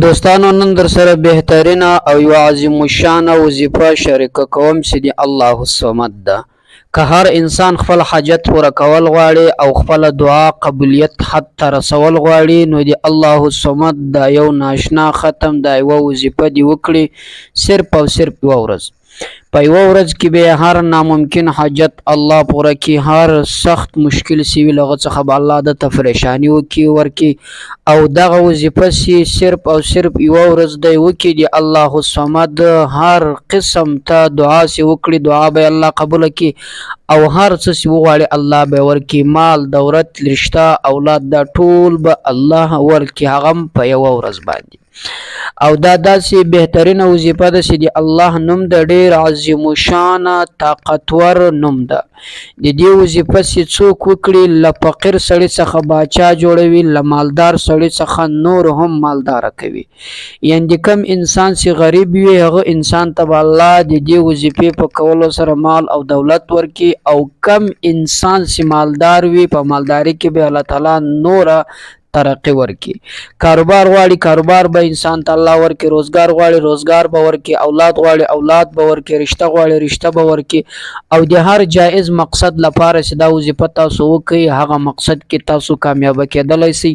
دوستانو نن در سره بهترینه او یوه عظیم الشانه وظیفه شریکه کوم چې د الله الصمد ده. که هر انسان خپل حاجت پوره کول غواړي او خپله دعا قبولیت حد ته رسول غواړي، نو د الله الصمد دا یو ناشنا ختم، دا یوه وظیفه دې وکړي، صرف او صرف یوه ورځ. په یوه ورځ کې به هر ناممکن حاجت الله پوره کړي، هر سخت مشکل سی وي له هغه څخه به الله ده ته پریشاني وکړي ورکړي. او دغه وظیفه سي صرف او صرف یوه ورځ دی وکړي، د الله الصمد هر قسم ته دعا سي وکړي، دعا به الله قبوله کړي، او هر څه سي وغواړي الله به ورکړي. مال، دولت، رشته، اولاد، دا ټول به الله ورکړي، هغه هم په یوه ورځ باندې. او دا داسې بهترینه وظیفه ده چې د الله نوم ده، ډېر عظیم الشانه طاقتور نوم ده. د دې وظیفه چې څوک وکړي، له فقیر سړي څخه باچا جوړوي، له مالدار سړي څخه نور هم مالداره کوي. یعنې د کم انسان چې غریب وي، هغه انسان ته به الله د دې وظیفې په کولو سره مال او دولت ورکړي، او کم انسان چې مالدار وي، په مالداري کې به الله تعالی نوره ترقي ورکړي. کاروبار غواړي، کاروبار به انسان ته الله ورکړي. روزګار غواړي، روزګار به ورکړي. اولاد غواړي، اولاد به ورکړي. رشته غواړي، رشته به ورکړي. او د هر جایز مقصد لپاره چې دا وظیفه تاسو وکړئ، هغه مقصد کې تاسو کامیابه کېدلی شئ.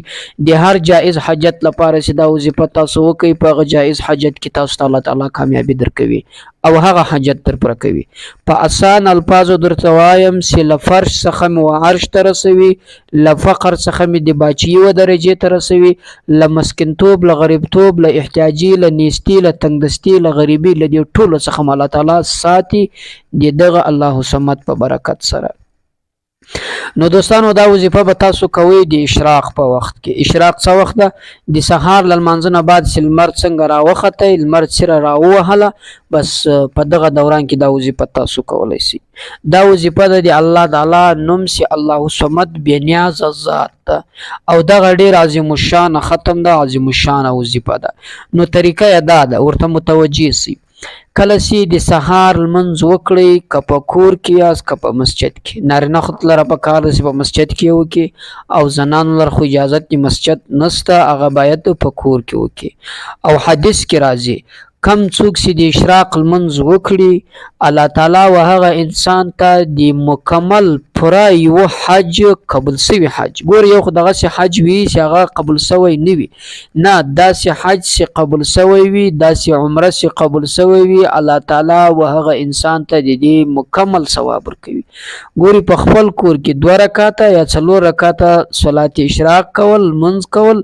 د هر جایز حاجت لپاره چې دا وظیفه تاسو وکړئ، په هغه جایز حاجت کې تاسو ته الله تعالی کامیابي درکوي او هغه حاجت در پوره کوي. په اسان الفاظو درته وایم چې له فرش څخه مو عرش ته رسوي، له فقر څخه مې د باچي و درجې ته رسوي، له مسکینتوب، له غریبتوب، له احتیاجي، له نیستی، له تنګدستي، له غریبي، له دې ټولو څخه مو الله تعالی ساتي د دغه الله صمد په برکت سره. نو دوستانو، دا وظیفه به تاسو کوئ د اشراق په وخت کې. اشراق څه وخت ده؟ د سهار له لمانځه نه بعد چې لمر څنګه راوختی، لمر څیره راووهله، بس په دغه دوران کې دا وظیفه تاسو کولی شئ. دا وظیفه ده د الله تعالی نوم چې الله الصمد بې نیازه ذات ده، او دغه ډېر عظیم الشان ختم ده، عظیم الشان وظیفه ده. نو طریقه یې دا ده، ورته متوجه شئ. کله چې د سهار لمونځ وکړئ، که په کور کې یاست که په مسجد کې، نارینه خو لره په کار ده چې په مسجد کې وکړي، او زنانو لره خو اجازت د مسجد نشته، هغه باید په کور کې وکړي. او حدیث کې راځي، کم څوک چې د اشراق لمونځ وکړي، الله تعالی و هغه انسان ته د مکمل پوره یو حج قبول سوی حج. ګور، یو خو دغسې حج وي چې هغه قبول سوی نه وي، نه، داسې حج چې قبول سوی وي، داسې عمره چې قبول سوی وي، الله تعالی و هغه انسان ته د دې مکمل ثواب ورکوي. ګوري، په خپل کور کې 2 رکعاته یا 4 رکعاته صلات اشراق کول، لمونځ کول،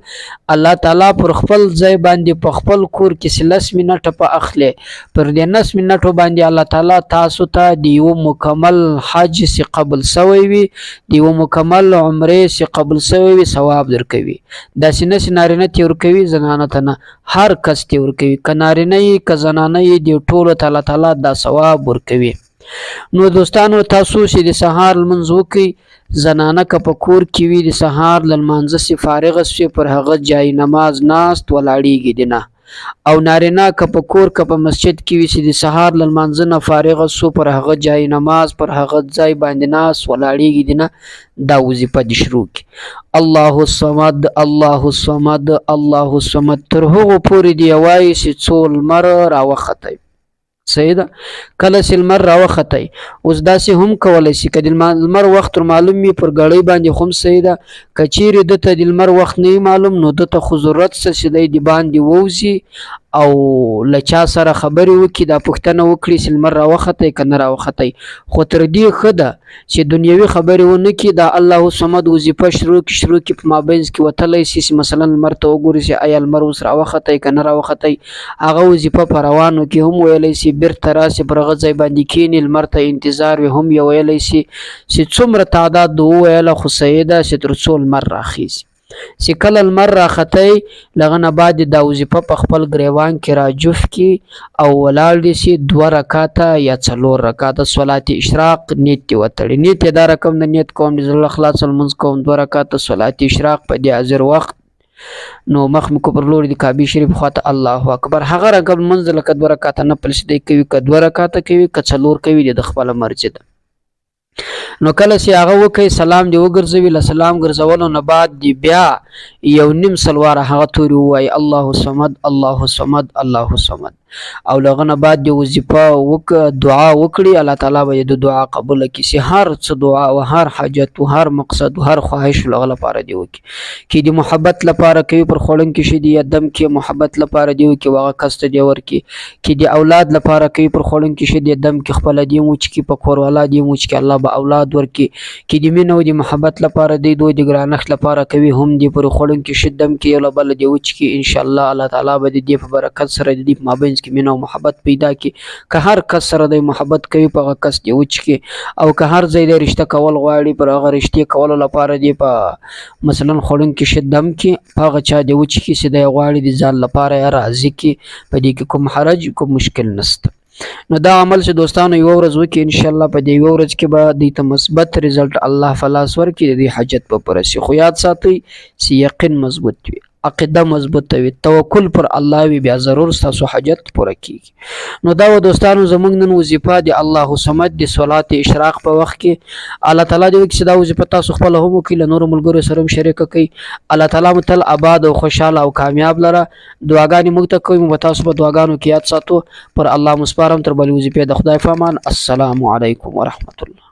الله تعالی پر خپل ځای باندې په خپل کور کې چې 10 منټه په اخلي، پر دې 10 منټو باندې الله تعالی تاسو ته د یو مکمل حج چې قبول سوی وي، د یو مکمل عمرې چې قبول سوی وي، ثواب درکوي. داسې نه چې نارینه ته ورکوي، زنانه ته نه، هر کس ته ورکوي، که نارینه یې که زنانه یې، دې ټولو ته الله تعالی دا ثواب ورکوي. نو دوستانو، تاسو چې د سهار لمونځ وکئ، زنانه که په کور کې وي، د سهار له لمانځه چې فارغه شي، پر هغه جای نماز ناست ولاړېږي دې نه، او نارینه که په کور که په مسجد کې وي، چې د سهار له لمانځه نه فارغه سو، پر هغه جای نماز پر هغه ځای باندې ناست ولاړېږي دې نه، دا وظیفه دې شروع کړي. الله الصمد، الله الصمد، الله الصمد، تر هغو پورې دې وایي چې څو لمر راوختی. صحیح ده؟ کله چې لمر راوختی، اوس داسې هم کولی شي، که د لمر وخت ور معلوم وي پر ګړۍ باندې خو هم صحیح ده. که چیرې ده ته د لمر وخت نه وي معلوم، نو ده ته خو ضرورت څه چې دی د باندې ووځي او له چا سره خبرې وکړي، دا پوښتنه وکړي چې لمر راوختی که نه راوختی. خو تر دې ښه ده چې دنیوي خبرې ونه کړي، دا الله الصمد وظیفه شروع کړي، شروع کړي، په مابینځ کې وتلی شي چې مثلا لمر ته وګوري چې آیا لمر اوس راوختی که نه راوختی. هغه وظیفه په روانو کې هم ویلی شي، بیرته راسي پر هغه ځای باندې کښېني، لمر ته انتظار وي، هم یې ویلی شي چې څومره تعداد د وویله خو صحیح ده چې تر څو لمر راخیږي. چې کله لمر راختی، له هغه نه بعد دا وظیفه په خپل ګریوان کې راجف کړي او ولاړ دې شي، 2 رکعاته یا 4 رکعاته صلات اشراق نیت دې وتړي. نیت یې دا رقم د نیت کوم، د زړه خلاص لمونځ کوم، 2 رکعاته صلات اشراق په دې حاضر وخت، نو مخ مې کو پر لوري د کعبې شریف خواته، الله اکبر. هغه رقم لمونځ لکه 2 رکعاته نفل چې دی کوي، که 2 رکعاته کوي که 4 کوي، د خپله مرضي ده. نو کله چې هغه وکړي، سلام دی وګرځوي، له سلام ګرځولو نه بعد دی بیا یو نیم سلواره هغه توري ووایي، الله صمد، الله صمد، الله صمد، او له هغه نه بعد دی وظیفه دعا وکړي. الله تعالی به د دعا قبول کړي چې هر څه دعا او هر حاجت او هر مقصد او هر خواهش له هغه لپاره دی وکړي. کې د محبت لپاره کوي، پر خوړن کې شي دی دم کې محبت لپاره دی وکړي، هغه کس ته دی ورکړي. کې د اولاد لپاره کوي، پر خوړن کې شي دی دم کې خپل دی موچ کې په کور والا دی موچ کې، الله به اولاد ورکړي. کې د مینه او د محبت لپاره دی دوی د ګرانښت لپاره کوي، هم دی پر خوړن کې شي دم کې یو بل دی وچ کې، ان شاء الله الله تعالی به د دې په برکت سره د دې په مابینځ کې مینه او محبت پیدا کړي. که هر کس سره دی محبت کوي، په هغه کس دی وچ کې، او که هر ځای دی رشته کول غواړي، پر هغه رشتې کولو لپاره دی په مثلا خوړن کې شي دم کې په هغه چا دی وچ کې چې دی غواړي د ځان لپاره یې راضي کړي، په دې کې کوم حرج کوم مشکل نشته. نو دا عمل چې دوستانو یوه ورځ وکړي، ان شاء الله په دې یوه ورځ کې به دوی ته مثبت رزلټ الله فلاس ورکړي، د دې حاجت به پوره شي. خو یاد ساتئ چې یقین مضبوط وي، عقیده مضبوطه وي، توکل پر الله وي، بیا ضرور ستاسو حاجت پوره کیږي. نو دا و دوستانو زمونږ نن وظیفه د الله صمد د صلات اشراق په وخت کې. الله تعالی دې وکړي چې دا وظیفه تاسو خپله هم وکړئ، له نورو ملګرو سره هم شریکه کړئ. الله تعالی مو تل آباد او خوشحاله او کامیاب لره. دعاګانې موږ ته کوئ، موږ به تاسو په دعاګانو کې یاد ساتو. پر الله مو سپارم، تر بلې وظیفې د خدای په امان. السلام علیکم ورحمت الله.